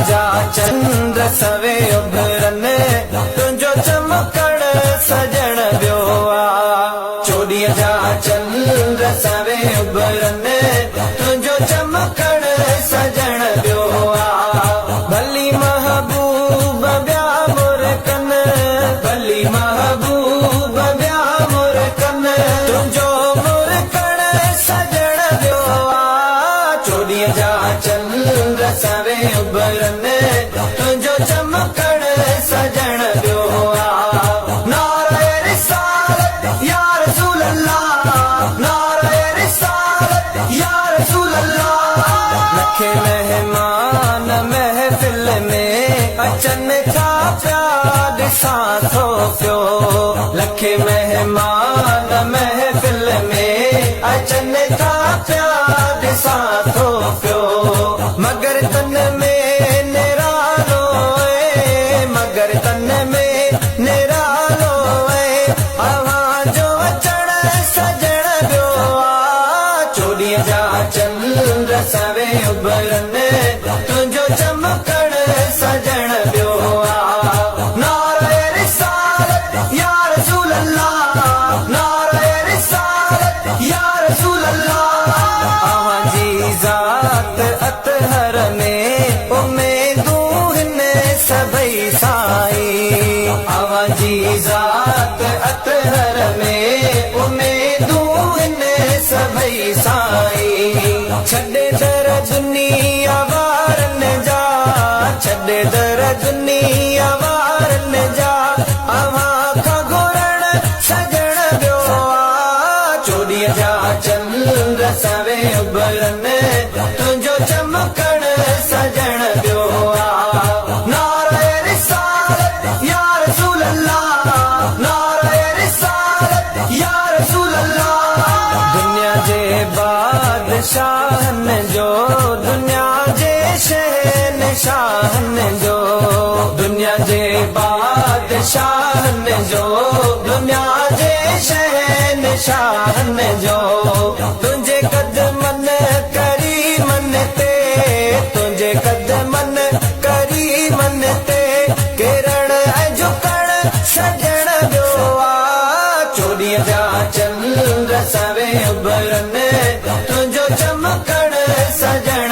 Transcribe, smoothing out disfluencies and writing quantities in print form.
جا چنڊ سوي اڀرن، تنهنجو چمڪڻ سڄڻ ٻيو آ. چوڏهينء جا چنڊ سوي اڀرن، تنهنجو چمڪڻ سڄڻ ٻيو آ. ڀلي محبوب ٻيا مرڪن، ڀلي محبوب ٻيا مرڪن، تنهنجو مرڪڻ سڄڻ ٻيو آ. چوڏهينء جا چنڊ سوي اڀرن، تنهنجو چمڪڻ سڄڻ ٻيو آ. نعره رسالت يا رسول الله، نعره رسالت يا رسول الله. لکين مهمان محفل ۾ اچن ٿا پيا ڏسان ٿو پيو، لکين مهمان محفل ۾ اچن ٿا پيا ڏسان ٿو پيو، مگر تن ۾ نرالو اي، مگر تن ۾ نرالو اي، اوهان جو اچڻ سڄڻ ٻيو آ. چوڏهينء جا چنڊ سوي اڀرن، تنهنجو چمڪڻ سڄڻ ٻيو آ. نعره رسالت يا رسول الله، نعره رسالت يا رسول الله. اوهان جي ذات اطهر ۾ اميدون هن سڀئي سائين، اوهان جي ذات اطهر ۾ اميدون هن سڀئي سائين. ڇڏي در دنيا وارن جا، ڇڏي در دنيا وارن جا، اوهان کان گهرڻ سڄڻ ٻيو آ. چوڏهينء جا چنڊ سوي اڀرن، تنهنجو چمڪڻ سڄڻ ٻيو آ. نعره رسالت يا رسول الله، نعره رسالت يا رسول الله. دنيا جي بادشاهن جو، دنيا جي شهنشاهن جو، دنيا جي بادشاهن جو، دنيا جي شهنشاهن جو، تنهنجي قدمن ڪريمن تي، تنهنجي قدمن ڪريمن تي ڪرڻ ۽ جهڪڻ سڄڻ ٻيو آ. چوڏهينء جا چنڊ سوي اڀرن، تنهنجو چمڪڻ سڄڻ